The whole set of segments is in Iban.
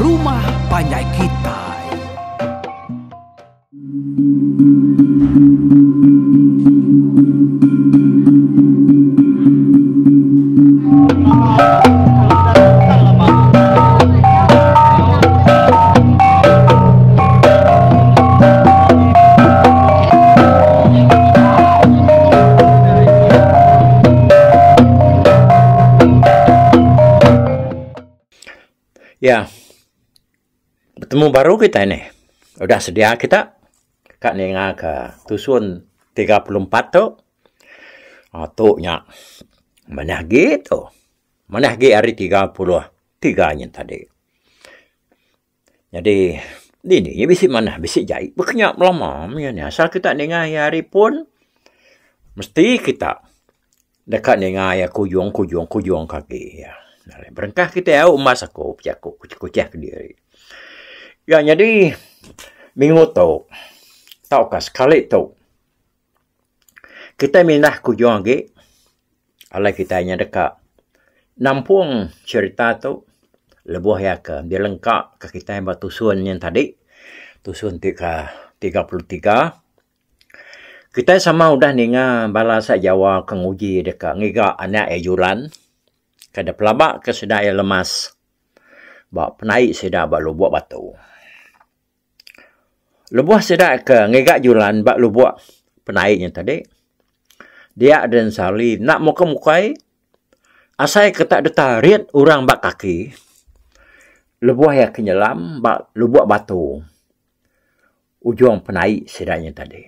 rumah panjai kitai. Ya. Betemu baru kitai nih. Udah sedia kita ka ninga ka tusun 34 tu. Aaa tu nya manah agi tu. Manah agi ari 33 nyin tadi. Nyadi dini bisi manah bisi jai baka nya belama mih nya asal kita ninga iya ari pun mesti kita deka ninga iya kujung kujung kujung ke agi iya. Berengkah kitai au umbas aku bejaku kuchah kediri. Iya nyadi minggu tu tauka sekali tu kitai mindah kujung agi alai kitai nya deka nampung cherita tu lebuh iya ke dilengka ka kitai ba tusun nyin tadi tusun ti ka 33. Kitai sama udah ninga bala sa Jawa ke nguji deka ngiga anak iya Julan ke da pelaba ke sida iya lemas ba penaik sida ba Lubok Batu. Lebuh sida ke ngiga julan ba lubok penaik nya tadi dia den Sali enda mukai mukai asai ke tak ditarit orang ba kaki lebuh iya ke nyelam ba lubok batu ujung penaik sida nya tadi.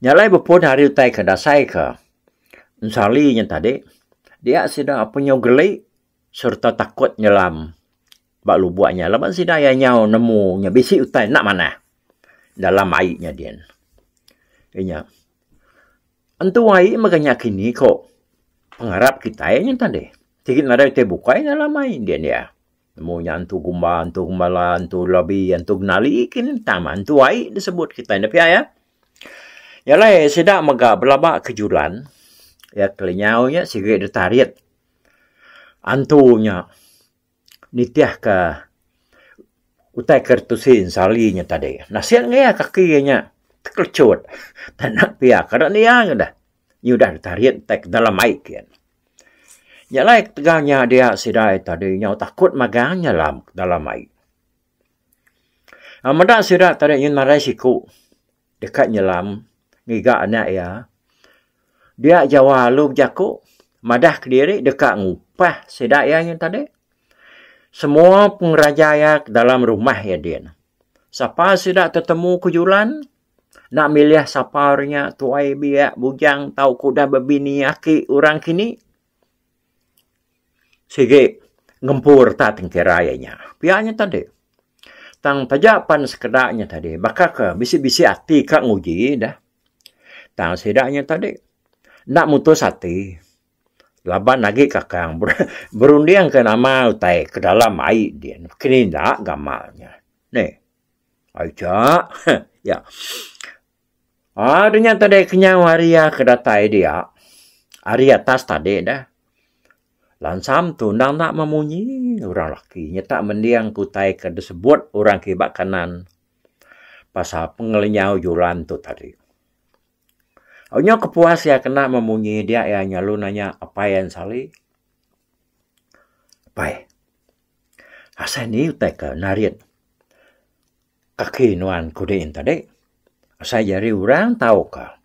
Nya alai bepun ari utai ke dasai ke Sali nya tadi dia sida penyau geli sereta takut nyelam. Ba lubok nya laban sida iya nyau nemu nya bisi utai enda manah dalam ai nya din. Inya entu ai mega nya kini ko pengarap kitai nya tadi. Sigi nadai utai bukai dalam ai din iya. Nemu nya entu gumba, entu gembala, entu labi, entu genali kin tang entu ai disebut kitai ne pia iya. Nya alai sida mega belaba ke julan iya kelinyau nya sigi ditarit antu nya. Nitihka utai ke ditusi Sali nya tadi. Nasit ngia kaki iya nya tekelechut tanda pia kada nia nya dah. Nya udah ditarit tai ke dalam ai kian. Nya alai ketegal nya dia sida tadi nyau takut magang nyelam dalam ai. Meda sida tadi nyin nadai siku deka nyelam ngiga anak iya. Dia Jawa lalu bejaku madah kediri deka ngupah sida iya nyin tadi. Semua pengeraja iya dalam rumah iya din. Sapa sida tetemu ke julan enda milih sapa orang nya tuai biak bujang tauka udah bebini aki orang kini. Sigi ngempu reta tengkira iya nya. Pia nya tadi. Tang taja pan sekeda nya tadi baka ke bisi-bisi ati ka nguji dah. Tang sida nya tadi enda mutus ati laban agi kakang berunding ke nama utai ke dalam ai din kini enda gamal nya. Neh. Aja. Ya. Aaa nya tadi kenyau hari iya ke datai dia ari atas tadi dah lansam tu endang enda memunyi orang laki nyata mending ke utai ke disebut orang kiba kanan pasal pengelenyau julan tu tadi. Nyau kepuas iya kena memunyi dia iya nyelalu nanya apai iya ensali. Apai asai ni utai ke narit. Kaki nuan ku diin tadi asai jari orang tauka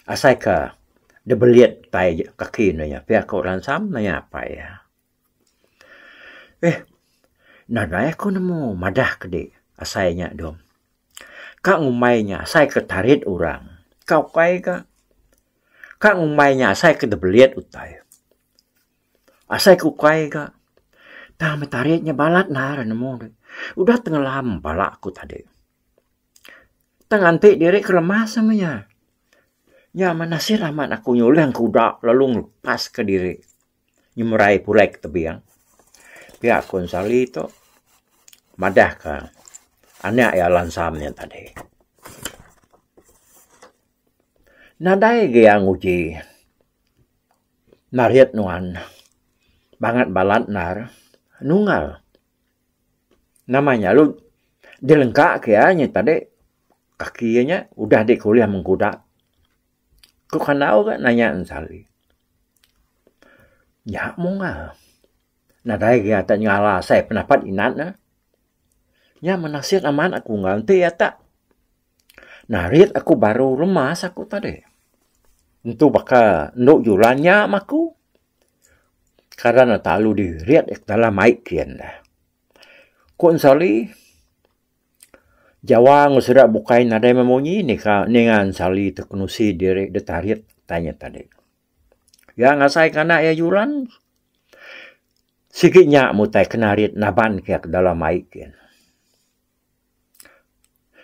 asai ka dibelit tai kaki ne nya pia ku Ransam nanya apai iya. Eh nadai aku nemu madah ke di asai nya dom. Ka ngumbai nya asai ke tarit orang ka ukai ka. Ka ngumbai nya asai ke dibelit utai. Asai ke ukai ga. Tang meh tarit nya balat endar nemu deh. Udah tengelam pala aku tadi. Tang nganti diri ke lemas meh nya. Nya meh nasib amat aku nyulih kuda lalu ngelepas ka diri nyemerai pulai ke tebing. Pia ku Sali tu madah ka anak iya lansam nya tadi. Nadai ga iya nguji. Narit nuan bangat balat endar nunggal. Nama nya lalu dilengka ke iya nya tadi kaki iya nya udah dikulih mengkuda. Ku Kandau ga nanya Ensali. Nya mung ah. Nadai ga iya nyengala asai penapat inat ne. Nya meh nasit amat aku enggau enti iya tak narit aku baru remas aku tadi. Entu baka endo julan nya meh aku. Karan ne talalu dirit dalam ai kin ne. Ku Ensali, Jawa enggau sida bukai nadai meh munyi nika ninga Ensali tu kenusi diri ditarit tai nya tadi. Iya ngasai ke anak iya juran sigi nya meh utai ke narit naban ke dalam ai kin.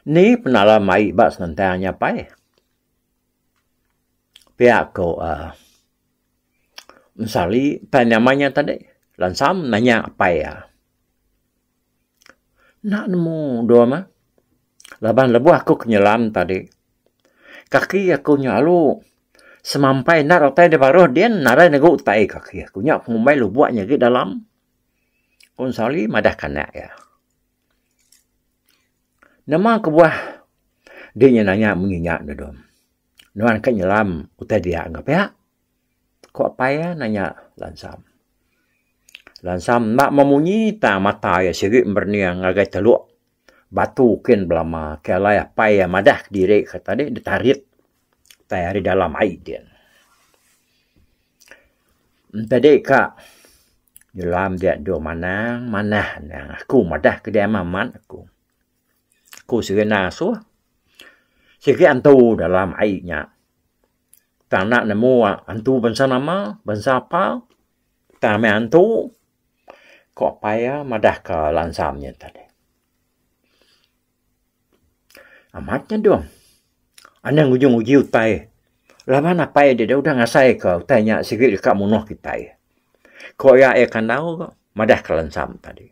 Ni penalam ai ba senentang nya pai. Pia ko uhh Ensali tai nama nya tadi lansam nanya apai iya. Enda nemu dua meh laban lebuh aku ke nyelam tadi kaki aku nya lalu semampai enda utai da baruh din nadai negu utai kaki aku nya ngumbai lubok nya agi dalam. Ku Sali madah ke anak iya. Nama kebuah dih nya nanya munyi nya dudom. Nuan ka nyelam utai dia enggau pia. Ku apai iya nanya Lansam. Lansam enda memunyi tang mata iya sigi merening ngagai teluk batu kin belama ke alai apai iya madah kediri ke tadi ditarit tai ari dalam ai din. Enti ka nyelam dia dua manang manah anang aku madah ke dia amat aku. Ku sigi enda asuh sigi antu dalam ai nya. Tang enda nemu antu bansa nama, bansa apa, tang meh antu ku apai iya madah ka lansam nya tadi. Amat nya dong. Anang ujung uji utai laban apai deh udah ngasai ka utai nya sigi deka munuh kitai. Ku iya iya kandau ko madah ka lansam tadi.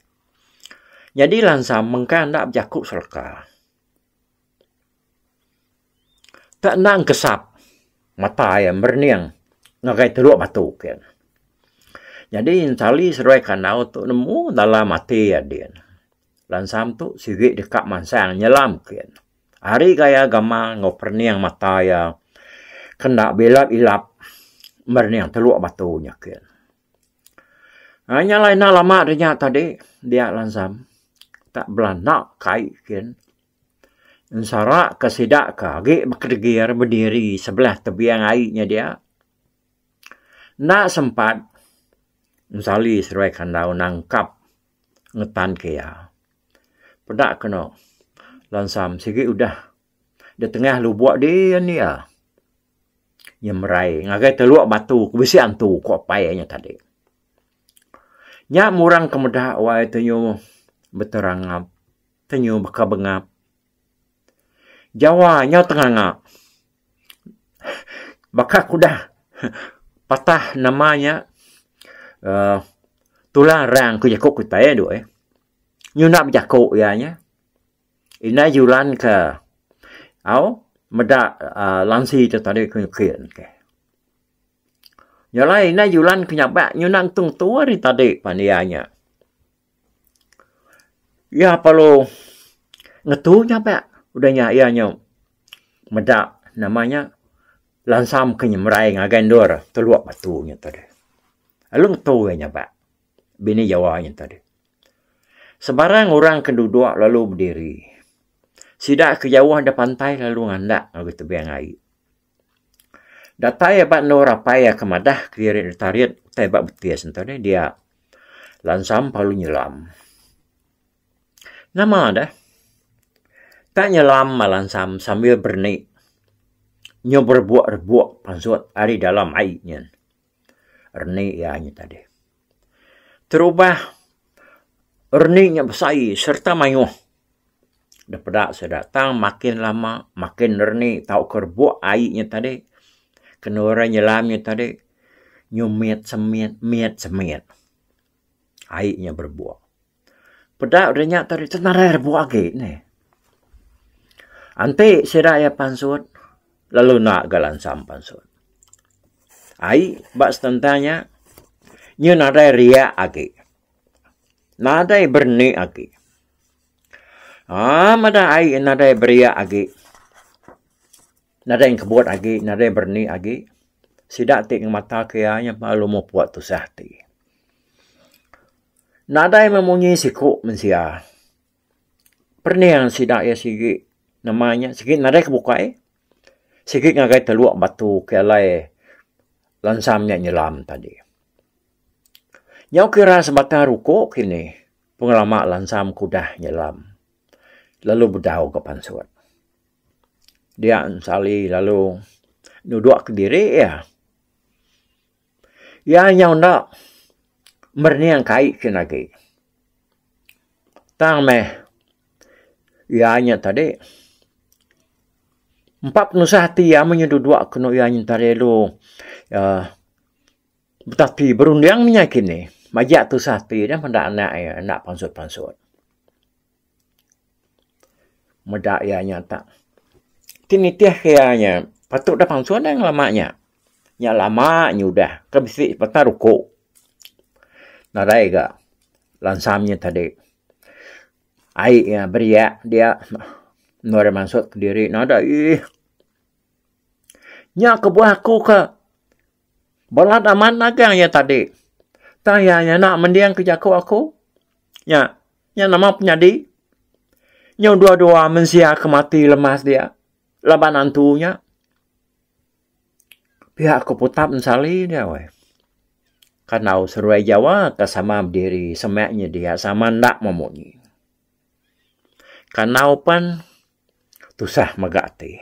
Nyadi lansam mengkang enda bejaku serega. Tak endang kesap mata iya merening ngagai teluk batu kin. Nyadi entali seduai kandau tu nemu dalam ati iya din. Lansam tu sigi deka mansang nyelam kin. Ari gaya gamal enggau perening mata iya ke enda bilap-ilap merening teluk batu nya kin. Nya alai enda lama da nya tadi dia lansam tak belanda kai kin. Ensara ke sida ke agi bekedegir bediri sebelah tebing ai nya dia. Enda sempat Ensali seduai Kandau nangkap ngetan ke iya. Peda kenu Lansam sigi udah da tengah lubok din iya. Nyemerai ngagai teluk batu ke bisi antu ku apai iya nya tadi. Nya murang ke meda wai tenyu beterangap. Tenyu baka bengap. Jawa nyau tenganga. Baka ke udah patah nama nya uhh tulang rang ku jaku kitai adu eh. Nyuna bejaku iya nya. Indai julan ke au meda uhh lansi tu tadi ke ngekin ke. Nya alai indai julan ke nyabak nyuna ngetu ngetu ari tadi pan iya nya. Iya perlu ngetu nya pia udah nya iya nya meda nama nya lansam ke nyemerai ngagai endur teluk batu nya tadi. Lalu ngetu iya nya ba bini jawa nya tadi. Sebarang orang ke duduk lalu bediri. Sida ke jauh da pantai lalu ngandak ngagai tebing ai. Datai ba endur apai iya ke madah kediri deka tarit utai ba betis ne tadi dia lansam perlu nyelam. Nama deh tak nyelam lansam sambil berenik nyau berebuk-rebuk pansut ari dalam ai nyin. Renik iya nya tadi. Terubah renik nya besai sereta mayuh. Da peda sida tang makin lama makin reni tauka rebuk ai nya tadi kenu orang nyelam nya tadi nyu mit semit mit semit ai nya berebuk. Peda udah nya tadi tu nadai rebuk agi neh. Enti sida iya pansut lalu enda ga lansam pansut. Ai ba setentang nya nyu nadai riak agi nadai berenik agi. Aaa meda ai nadai beriak agi. Nadai engkebut agi, nadai bereni agi. Sida ti ngemata ke iya nya lalu mupuk tusah ati. Nadai meh munyi siku mensia. Perening sida iya sigi nama nya sigi nadai ke bukai. Sigi ngagai teluk batu ke alai lansam nya nyelam tadi. Nyau kira sebatang ruko kini pengelama lansam ke udah nyelam lalu bedau ga pansut. Dia ensali lalu nudok kediri iya. Iya nyau enda merening kai kin agi. Tang meh iya nya tadi empa penusah ati iya meh duduk kenu iya nyentari lu uhh betati berunding meh nya kini. Majak tusah ati deh meda anak iya enda pansut-pansut. Meda iya nya tak. Ti nitih ke iya nya patut deh pansut deh ngelama nya. Nya lama nyudah ke bisi pata ruku. Nadai ga lansam nya tadi. Ai iya beriak dia endur iya mansut kediri nadai eeh. Nya kebuah aku ke balat amat nagang iya tadi. Tang iya nyana mending ke jaku aku. Nya. Nya nama penyadi. Nyau dua-dua mensia ke mati lemas dia laban antu nya. Pia ku putap ensali dia weh. Kanau seruai Jawa ke sama bediri semak nya dia sama enda memunyi. Kanau pen tusah mega ati.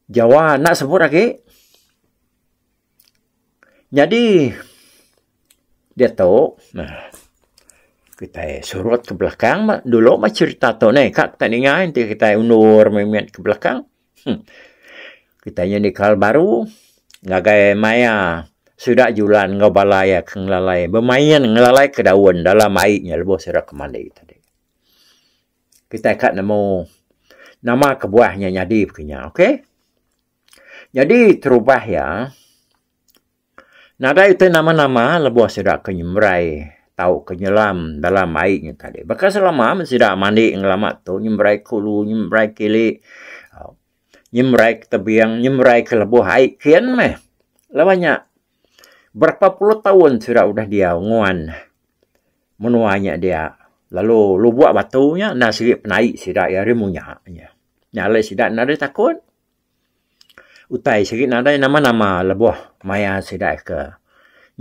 Jawa enda sebut agi. Nyadi diatu kitai surut ke belakang dulu meh cerita tu neh ka kitai ninga enti kitai undur mimit ke belakang uhh kitai nyadi kal baru ngagai maya sida julan enggau bala iya ke ngelalai bemain ngelalai ke daun dalam ai nya lebuh sida ke mandi tadi. Kitai ka nemu nama kebuah nya nyadi pekara nya okay. Nyadi terubah iya, nadai utai nama-nama lebuh sida ke nyemerai tauka nyelam dalam ai nya tadi. Baka selama meh sida mandi ngelama tu nyemerai ke ulu nyemerai ke ili nyemerai ke tebing nyemerai ke lebuh ai kin meh. Laban nya berapa puluh taun sida udah diau nguan menua nya dia lalu lubok batu nya enda sigi penaik sida iya ari munya. Nya alai sida nadai takut. Utai sigi nadai nama-nama lebuh maya sida ke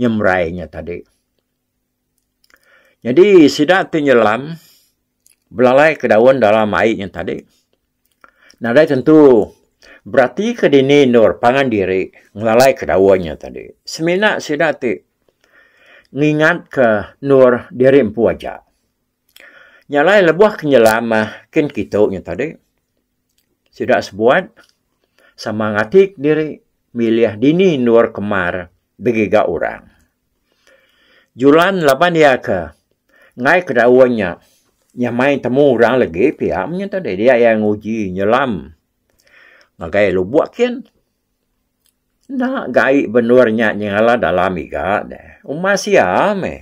nyemerai nya tadi. Nyadi sida ti nyelam belalai ke daun dalam ai nya tadi nadai tentu berati ke dini endur pangan diri ngelalai ke daun nya tadi. Semina sida ti ngingat ke endur diri empu aja. Nya alai lebuh ke nyelam kin kitu nya tadi sida sebuat sama ngati diri milih dini endur kemar digiga orang. Julan laban iya ke enggai ke daun nya nyamai temu orang legi pia meh nya tadi dia iya nguji nyelam ngagai lubok kin. Enda gai bendur nya nyengala dalam iga deh. Umas iya meh.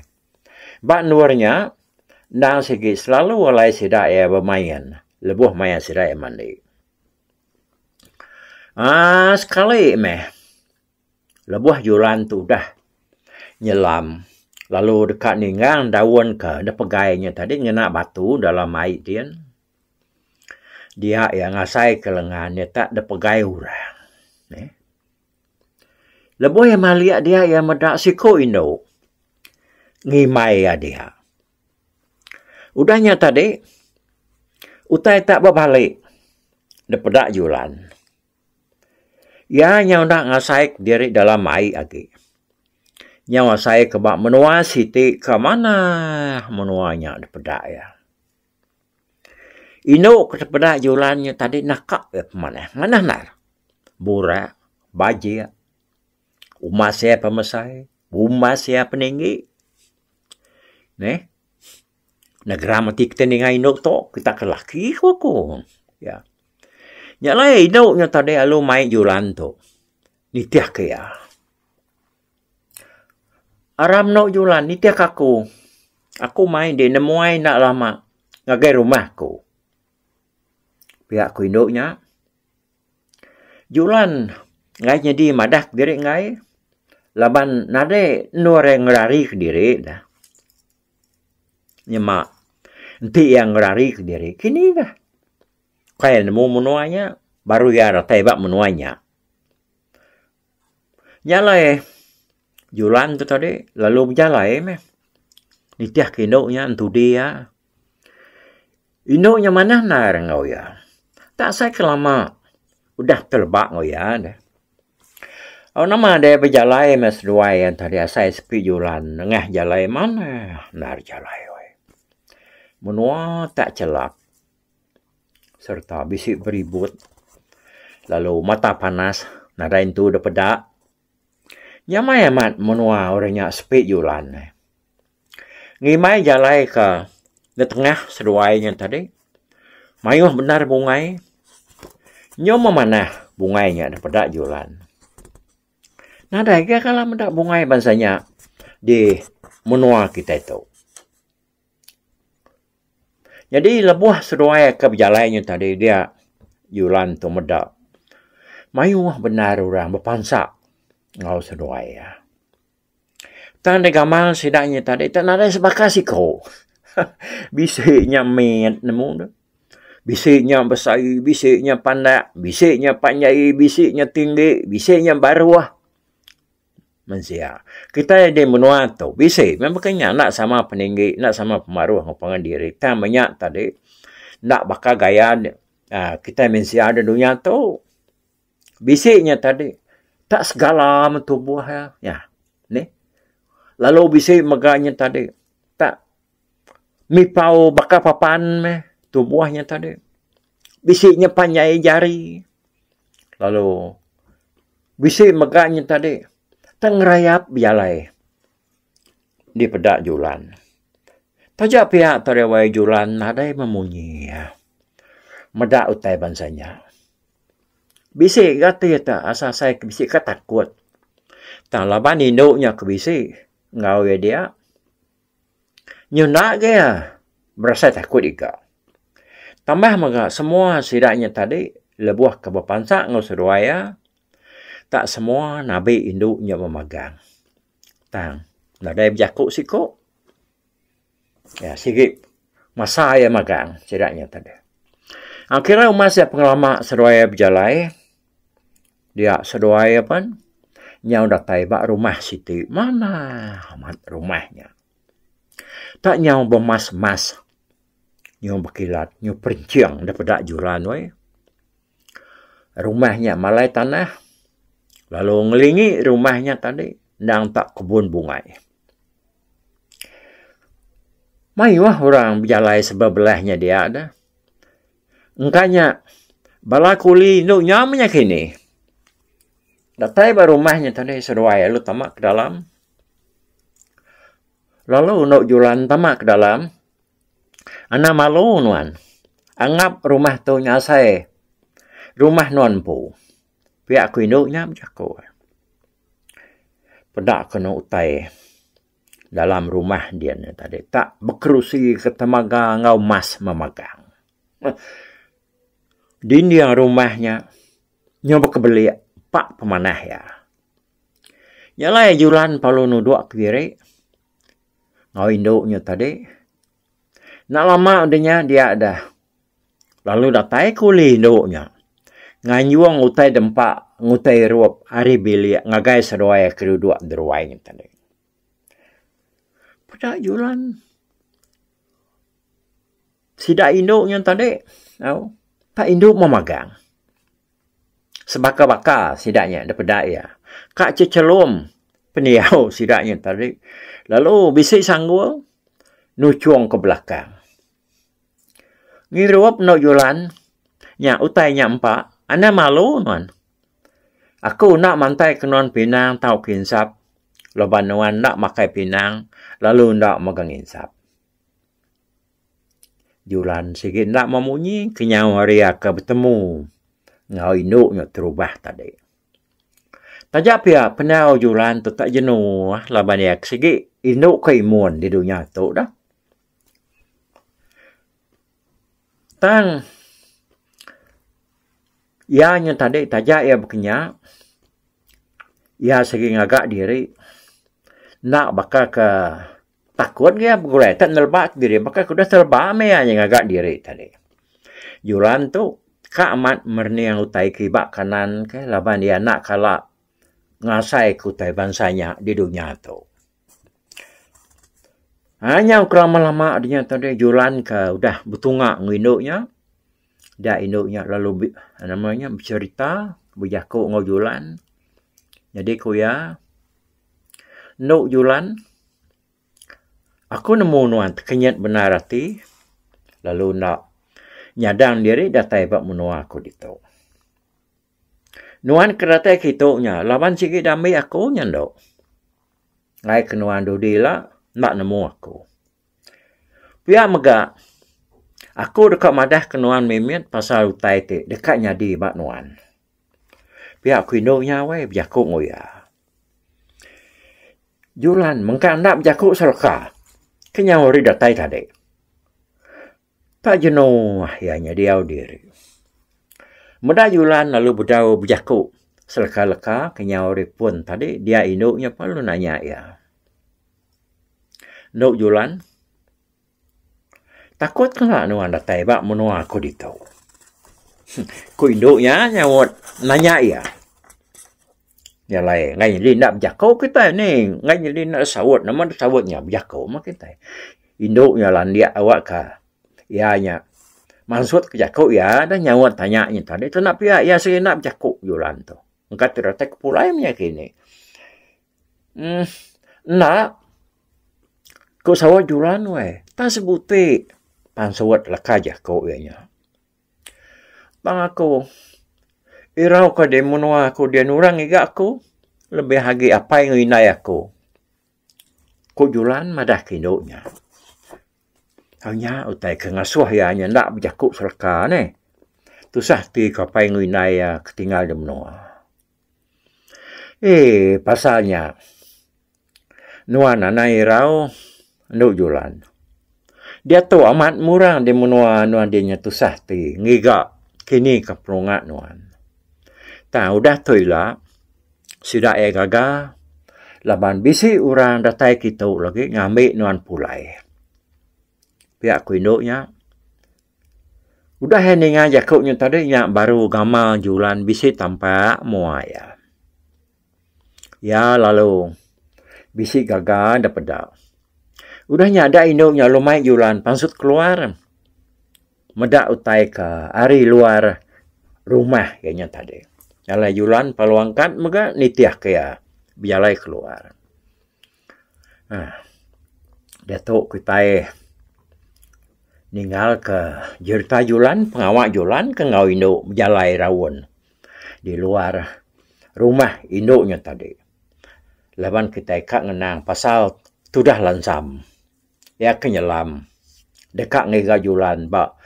Ba endur nya endang sigi selalu alai sida iya bemain lebuh maya sida iya mandi. Aaa sekali meh lebuh julan tu udah nyelam lalu deka ninggang daun ke dipegai nya tadi ngena batu dalam ai din. Dia iya ngasai ke lengan iya tak dipegai orang. Neh. Lebuh iya malik dia iya meda siku indu ngimbai iya dia. Udah nya tadi utai tak bebali dipeda julan. Iya nyau enda ngasai diri dalam ai agi. Nyau asai ke ba menua siti ke manah menua nya dipeda iya. Indu ke tepeda julan nya tadi naka iya pemanah. Manah endar. Burak, bajik, umas iya pemesai, umas iya peninggi. Neh. Negeram ati kita ninga indu tu, kita ke laki ku aku. Ya. Nya alai indu nya tadi lalu mai julan tu nitih ke iya. Aram endo julan nitih ka aku. Aku mai dek nemuai enda lama. ngagai rumah aku. Pia ku indu nya. Julan enggai nyadi madah kediri enggai laban nadai endur iya ngerari kediri dah. Nyema enti iya ngerari kediri kini dah. Kai nemu menua nya baru iya datai ba menua nya. Nya alai julan tu tadi lalu bejalai meh nitih ke indu nya entudi iya. Indu nya manah endar enggau iya. Tak asai ke lama udah teleba enggau iya deh. Au nama deh bejalai meh seduai iya tadi asai sepi julan nengah jalai manah endar jalai weh. Menua tak chelap. Sereta bisi beribut lalu mata panas nadai entu dep peda. Nyamai amat menua orang nya sepi julan ne. Ngimbai jalai ka da tengah seduai nya tadi mayuh bendar bungai. Nyau memanah bungai nya da peda julan. Nadai ga kala meda bungai bansa nya di menua kitai tu. Nyadi lebuh seduai ke bejalai nya tadi dia julan tu meda mayuh bendar orang bepansa enggau seduai iya. Tang da gamal sida nya tadi tak nadai sebaka siko. Bisi nya mit nemu ne. Bisi nya besai, bisi nya pandak, bisi nya panjai, bisi nya tinggi, bisi nya baruh. Mensia. Kitai di menua tu bisi meh baka nya enda sama peninggi enda sama pemaruh enggau pangan diri tang meh nya tadi enda baka gaya uhh kitai mensia da dunya tu. Bisi nya tadi tak segala meh tubuh iya nya nih. Lalu bisi mega nya tadi tak mipau baka papan meh tubuh nya tadi. Bisi nya panjai jari lalu Bisi mega nya tadi tang ngerayap bejalai dipeda julan. Taja pia tadi wai julan nadai memunyi meda utai bansa nya. Bisi ga ti ta asai asai ke bisi ka takut. Tang laban indu nya ke bisi enggau iya dia. Nyunda ga iya berasai takut iga. Tambah mega semua sida nya tadi lebuh ke bepansa enggau seduai iya tak semua nabi indu nya bemagang. Tang nadai bejaku siku. Iya sigi masa iya magang sida nya tadi. Kira umas iya pengelama seduai iya bejalai. Dia seduai iya pen nyau datai ba rumah siti manah amat rumah nya. Tak nyau bemas-mas nyau bekilat nyau perenching da peda juran weh. Rumah nya malai tanah lalu ngelingi rumah nya tadi endang tak kebun bungai. Mayuh orang bejalai sebelah-belah nya dia deh. Engka nya bala kuli indu nya meh nya kini. Datai ba rumah nya tadi seduai lalu tama ke dalam. Lalu endo julan tama ke dalam anang malu nuan anggap rumah tu nya asai rumah nuan empu. Pia ku indu nya bejaku. Peda ku ne utai dalam rumah dian ne tadi tak bekerusi ke temaga enggau emas memagang. Dinding rumah nya nyau bekebelik pak pemanah iya. Nya alai julan perlu nudok kediri enggau indu nya tadi. Enda lama udah nya dia dah lalu datai kuli indu nya nganjung utai dempa ngutai irup ari bilik ngagai seduai ke duduk deruai nya tadi. Peda julan sida indu nya tadi au tak indu memagang. Sebaka-baka sida nya da peda iya. Ka chechelum pendiau sida nya tadi lalu bisi sanggul nuchung ke belakang. Ngirup endo julan nya utai nya empa anang malu nuan. Aku enda mantai ke nuan pinang tauka insap laban nuan enda makai pinang lalu enda mega nginsap. Julan sigi enda memunyi kenyau hari aka betemu enggau indu nya terubah tadi. Taja pia pendiau Julan tu tak jenuh laban iya sigi indu ke imun di dunya tu dah. Tang iya nya tadi taja iya baka nya iya sigi ngaga diri enda baka ke takut iya begulai tak neleba diri baka ke udah teleba meh iya ngaga diri tadi. Julan tu ka amat merening utai kiba kanan ke laban iya enda kala ngasai ke utai bansa nya di dunya tu. Aaa nyau ke lama lama dinya tadi julan ke udah betunga enggau indu nya da indu nya lalu nama nya becerita bejaku enggau julan jadi ku iya endo julan aku nemu nuan tekenyit bendar ati lalu enda nyadang diri datai ba menua aku ditu. Nuan ke datai kitu nya laban sigi dambi aku nya endo. Ngai ke nuan dudi ila enda nemu aku. Pia mega aku deka madah ke nuan mimit pasal utai ti deka nyadi ba nuan. Pia ku indu nya weh bejaku enggau iya. Julan mengkang enda bejaku sereka kenyau ari datai tadi. Tak jenuh iya nya diau diri. Meda Julan lalu bedau bejaku seleka-leka kenyau ari pun tadi dia indu nya pun lalu nanya iya. Endo Julan, takut ke enda nuan datai ba menua aku ditu? Ku indu nya nyaut nanya iya. Nya alai enggai nyadi enda bejaku kitai nih enggai nyadi enda saut nama deh saut nya bejaku mah kitai. Indu nya landik awak ka iya nya mansut ke jaku iya dah nyaut tanya nya tadi tu enda pia iya sigi enda bejaku julan tu. Engka ti datai ke pulai meh kini. Uhh enda ku saut julan weh tang sebuti pansut leka jaku iya nya. Tang aku irau ka di menua aku dian orang ngiga aku lebih agi apai enggau indai aku. Ku Julan madah ke indu nya. Tang nya utai ke ngasuh iya nya enda bejaku sereta neh. Tusah ti ke apai enggau indai iya ke tinggal di menua. Eii pasal nya nuan anang irau endu julan. Diatu amat murang di menua nuan di nya tusah ti ngiga kini ka penunga nuan. Tang udah tu ila sida iya gaga laban bisi orang datai kitu lagi ngambi nuan pulai. Pia ku indu nya. Udah iya ninga jaku nya tadi nya baru gamal julan bisi tampak mua iya. Iya lalu bisi gaga da peda. Udah nya da indu nya lalu mai julan pansut keluar meda utai ke ari luar rumah iya nya tadi. Alai julan lalu angkat mega nitih ke iya bejalai keluar. uhh Diatu kitai ninggal ke jerita julan pengawa julan ke enggau indu bejalai raun di luar rumah indu nya tadi. Laban kitai ka ngenang pasal tudah lansam iya ke nyelam deka ngiga julan ba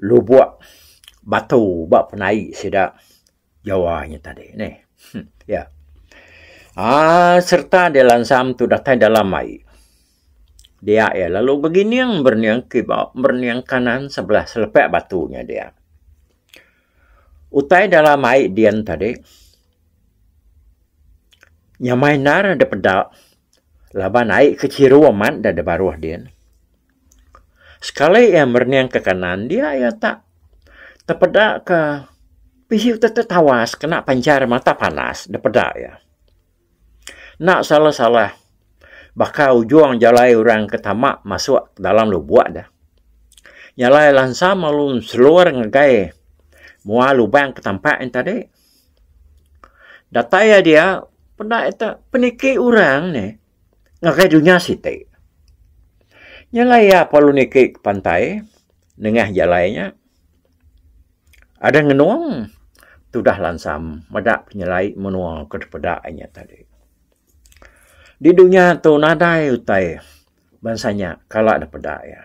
lubok batu ba penaik sida. Jawa nya tadi neh. Ya. Aaa sereta dia lansam tu datai dalam ai. Dia iya lalu begining berening kiba berening kanan sebelah selepak batu nya dia. Utai dalam ai din tadi nyamai endar dep peda laban ai ke chiru amat da baruh din. Sekali iya merening ke kanan dia iya tak tepeda ka bisi utai te tawas kena pancar mata panas da peda iya. Enda salah salah baka ujung jalai orang ke tama masuk dalam lubok deh. Jalai lansam lalu selur ngagai mua lubang ke tampak en tadi. Datai iya dia peda iya te peniki orang ne ngagai dunya siti. Nya alai iya perlu niki ke pantai nengah jalai nya. Adeh ngenung tudah lansam meda penyelai menua ke dipeda inya tadi. Di dunya tu nadai utai bansa nya kala dipeda iya.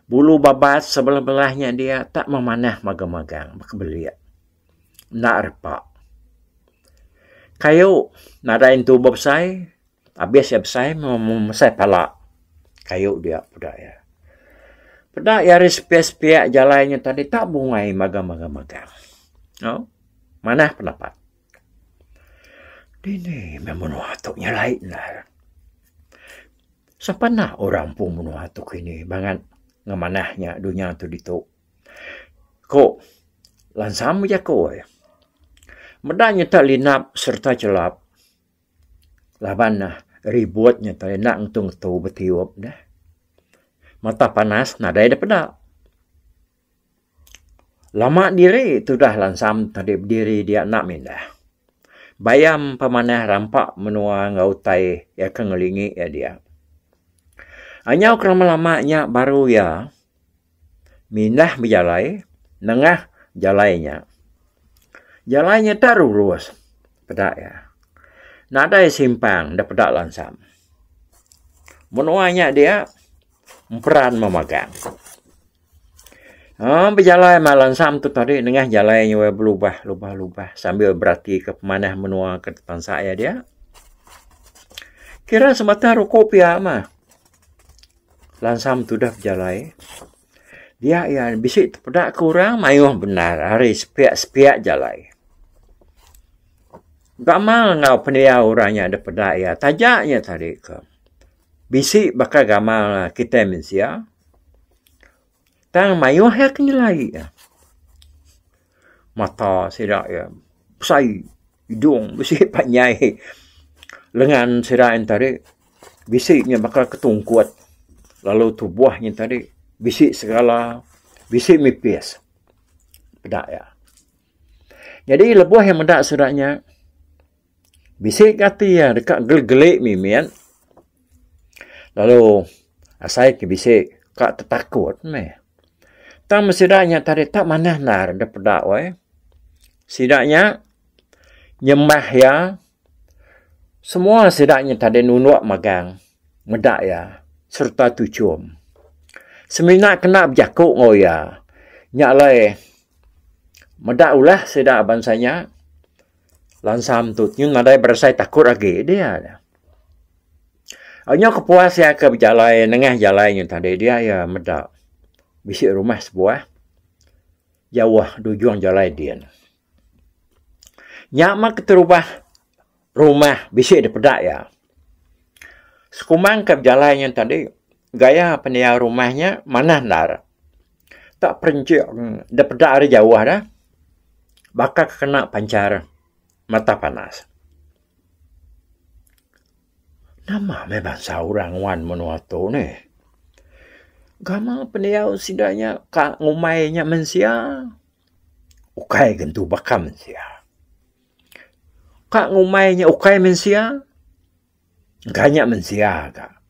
Bulu babas sebelah-belah nya dia tak memanah magang-magang bekebelik enda repa. Kayu nadai entu besai abis iya besai meh mesai pala kayu dia peda iya. Peda iya ari sepiak-sepiak jalai nya tadi tak bungai magang-magang. Au, manah pendapat. Dini meh menua tu nyelai endar. Sapa enda orang empu menua tu kini bangat ngemanah nya dunya tu ditu. Ku Lansam bejaku ai. Meda nyita linap sereta chelap laban ne ribut nyita enda ngetu-ngetu betiup deh. Mata panas nadai deh peda. Lama diri tudah lansam tadi bediri dia enda mindah. Bayam pemanah rampa menua enggau utai iya ke ngelingi iya dia. Anyau ke lama-lama nya baru iya mindah bejalai nengah jalai nya. Jalai nya tak rurus peda iya. Nadai simpang da peda lansam. Menua nya dia emperan memagang. Aaa bejalai meh lansam tu tadi nengah jalai nyuai belubah lubah lubah sambil berati ke pemanah menua ke bansa iya dia. Kira sebatang ruko pia mah lansam tudah bejalai dia iya bisi tepeda ke orang mayuh bendar ari sepiak sepiak jalai. Gamal enggau pendiau orang nya dipeda iya taja nya tadi ke bisi baka gamal kitai mensia. Tang mayuh iya ke nyelai iya. Mata sida iya besai, idung bisi panjai, lengan sida yen tadi bisi nya baka ke tungkut lalu tubuh nya tadi bisi segala bisi mipis peda iya. Nyadi lebuh iya meda sida nya bisi ke ati iya deka geli-geli mimit lalu asai ke bisi ka tetakut meh. Tang meh sida nya tadi tak manah endar dep peda weh. Sida nya nyembah iya semua sida nya tadi nundok magang meda iya sereta tuchum. Semina kena bejaku enggau iya nya alai meda ulah sida bansa nya. Lansam tu nyun nadai berasai takut agi dia. Nyau kepuas iya ke bejalai nengah jalai nya tadi dia iya meda bisi rumah sebuah jauh di ujung jalai din. Nya mah keterubah rumah bisi dipeda iya. Sekumbang ke bejalai nya tadi gaya pendiau rumah nya manah endar. Tak perenching dipeda ari jauh dah. Baka ke kena panchar mata panas. Nama meh bansa orang nguan menua tu neh. Gamal pendiau sida nya ka ngumbai nya mensia ukai gentu baka mensia. Ka ngumbai nya ukai mensia engka nya mensia ka.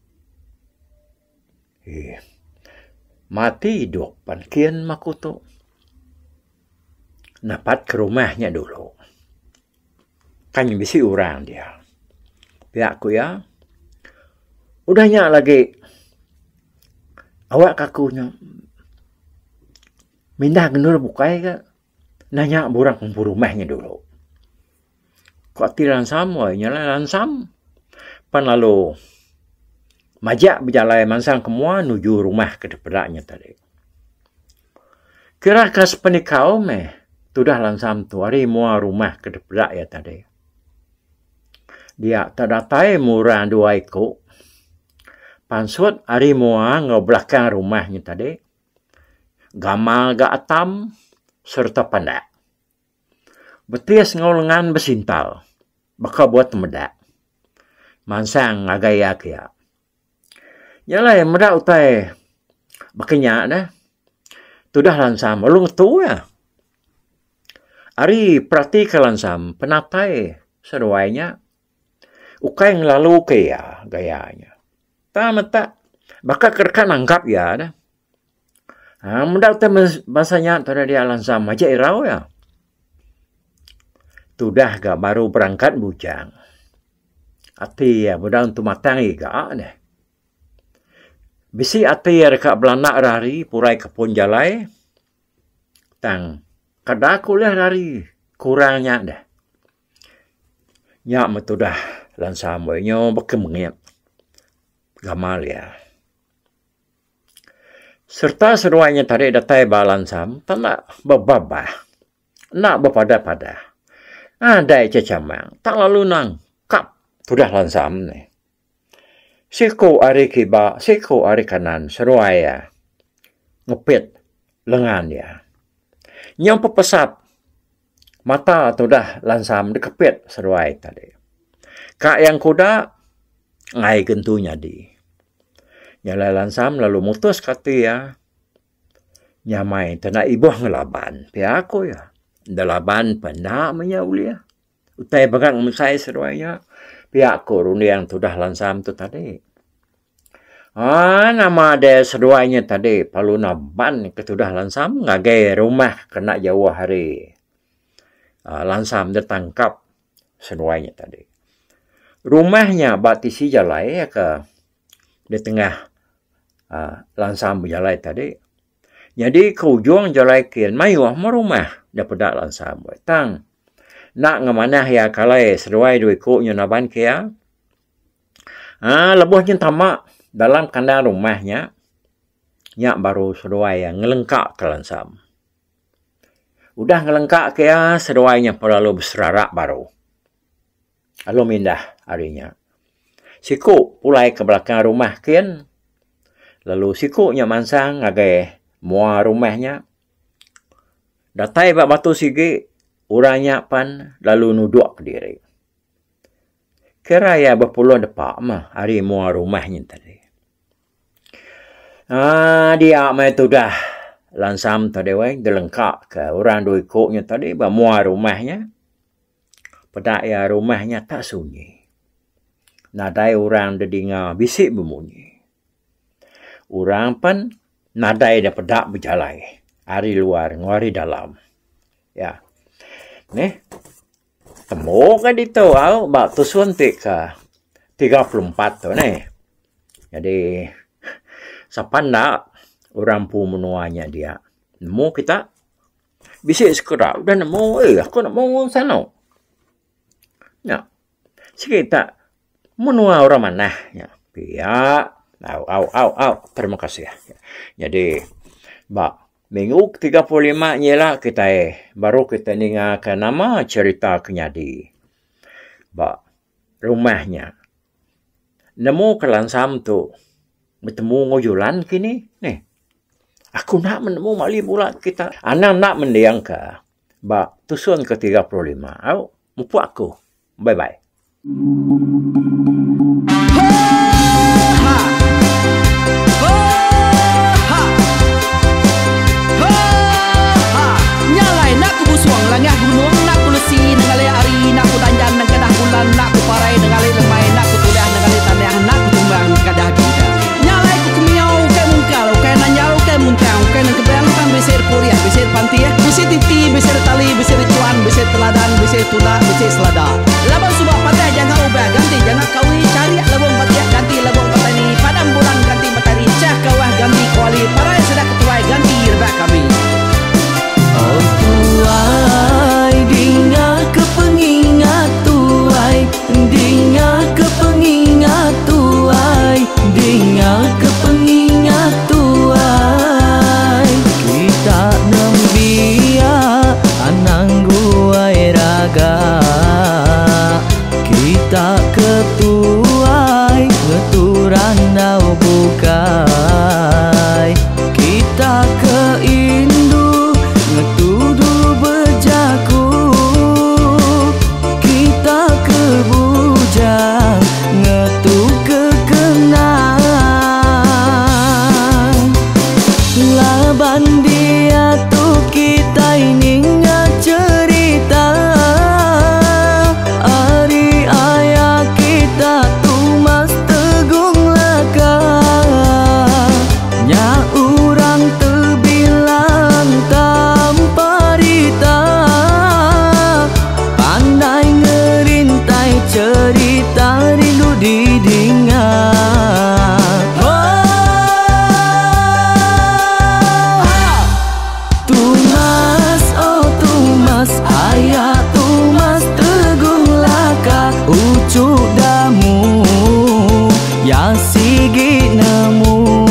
Eeh mati idup pan kin meh aku tu. Napat ke rumah nya dulu. Kan bisi orang dia. Pia ku iya. Udah nya lagi awak ka aku nya mindah ngendur bukai ka nanya orang empu rumah nya dulu. Ku ati lansam weh nya lah lansam pan lalu majak bejalai mansang ke mua nuju rumah ke dipeda nya tadi. Kira ka sepenikau meh tudah lansam tu ari mua rumah ke dipeda iya tadi. Dia tak datai murang dua iku pansut ari mua enggau belakang rumah nya tadi gamal ga atam sereta pandak. Betis enggau lengan besintal baka buah temedak mansang ngagai iya kiya. Nya alai meda utai baka nya neh tudah lansam lalu ngetu iya. Ari peratika lansam penatai seduai nya ukai ngelaluka iya gaya nya. Tang meta baka ke deka nangkap iya neh. Haa meda utai bansa nya tadi dia lansam aja irau iya. Tudah ga baru berangkat bujang. Ati iya meda entu matang iga neh. Bisi ati iya deka belanda rari pulai ke pun jalai tang kada ku ulih rari kurang nya deh. Nya meh tudah lansam weh nyu baka mengit gamal iya. Sereta seduai nya tadi datai ba Lansam tanda bebabah enda bepadah-padah. Nadai chechamang tak lalu nangkap tudah Lansam nih. Siku ari kiba siku ari kanan seduai iya ngepit lengan iya. Nyau pepesap mata tudah Lansam dikepit seduai tadi. Ka iya engkuda enggai gentu nyadi. Nya alai Lansam lalu mutus ke ati iya nyamai tena ibuh ngelaban pia ku iya. Enda laban pun enda meh iya ulih. Utai mega ngemesai seduai nya pia ku runding tudah Lansam tu tadi. Aaa nama deh seduai nya tadi perlu naban ke tudah Lansam ngagai rumah ke enda jauh ari aaa Lansam da tangkap seduai nya tadi. Rumah nya ba tisi jalai ke ditengah aaa Lansam bejalai tadi. Nyadi ke ujung jalai kin mayuh meh rumah da peda Lansam. Tang enda ngemanah iya kalai seduai dua iku nya naban ke iya. Aaa lebuh nyen tama dalam kandang rumah nya, nya baru seduai iya ngelengka ke Lansam. Udah ngelengka ke iya seduai nya pelalu beserara baru. Lalu mindah ari nya. Siku pulai ke belakang rumah kin lalu siku nya mansang ngagai mua rumah nya. Datai ba batu sigi orang nya pan lalu nudok kediri. Kira iya bepuluh depa meh ari mua rumah nya tadi. Aaa dia meh tudah lansam tadi weh dilengka ke orang dua iku nya tadi ba mua rumah nya. Peda iya rumah nya tak sunyi. Nadai orang da dinga bisi bemunyi. Orang pen nadai da peda bejalai ari luar enggau ari dalam. Ya. Neh. Tembu ka ditu au ba tusun ti ka 34 tu neh. Jadi sapa enda orang empu menua nya dia. Nemu kita bisi sekeda udah nemu eh aku nemu sanu. Nya sigi ta menua orang manah nya. Pia au au au au terima kasih. Jadi ba Minggu ke 35 nyila kitai baru kitai ninga ke nama cherita ke nyadi ba rumah nya. Nemu ke lansam tu betemu enggau julan kini neh. Aku enda menemu mali bula kita. Anang enda mending ka ba tusun ke 35 au mupuk aku. Bye bye. Laban suba patah janga ubah ganti janga kawi charik lebung batik ganti lebung petani padam bulan ganti matari chah kawah ganti kuali parai sida ketuai ganti rebak kami. Oh tuai dinga ke pengingat tuai dinga ke pengingat tuai dinga ke pengingat tuai kita nembiak anang guai raga kita ke tuai ngetu randau bukai kita ke indu ngetu dulu bejaku kita ke bujang ngetu ke kenang laban diatu kitai ninga cherita ari aya kita Tumas Tegung Laka nya orang tebilang tanpa rita pandai ngerintai cherita rindu didinga. Tumas oh Tumas aya Tumas Tegung Laka uchu damu ya sigi nemu.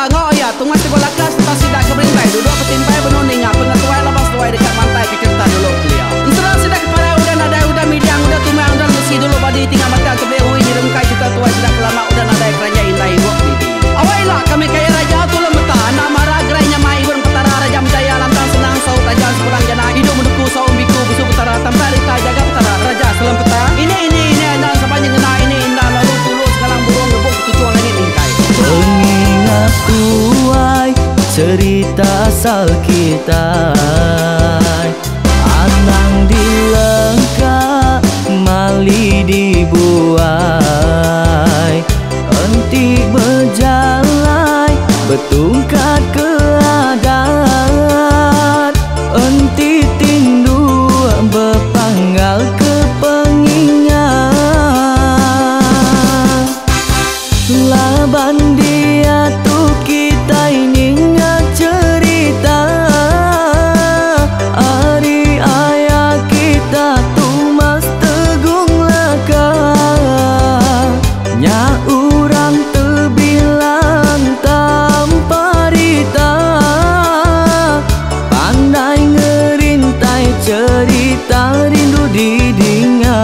enggau aya Tungas Teguh Laka sereta sida ke berintai duduk betimpai benung ninga pengetuai laban seduai deka mantai ke cherita dulu kelia. Ensera sida ke parai udah nadai udah midang udah tumang udah lesi dulu badi tinggal matang tebeli ui nyerungkai cherita tuai sida ke lama udah nadai keranjai indai ibuk bibi. Awai ila kami kaya raja tulung meta anak mara gerai nyamai ibun petara raja menjaya lantang senang saut raja sepulang jana idup menuku saum biku busu petara tampai rita jaga petara raja selem peta ini ini ini enda saban nyengena ini enda lalu tulu sengalang burung ngebuk ketuchung langit mingkai. Pengingat tuai cerita asal kitai Anang dilengka mali dibuai Enti bejalai betungkat ke adat Enti tindu bepanggal ke pengingat Laban diatu kitai ninga cherita Ari aya kita Tumas Tegung Laka Nya urang tebilang tanpa rita Pandai ngerintai cherita rindu didinga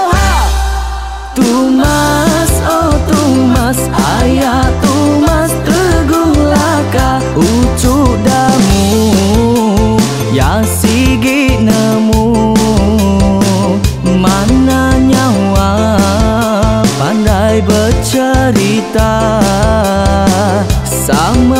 Oh, Tumas, oh Tumas, aya Tumas Teguh Laka Uchu Damu, ya sigi nemu Mana nyawa pandai becerita Sama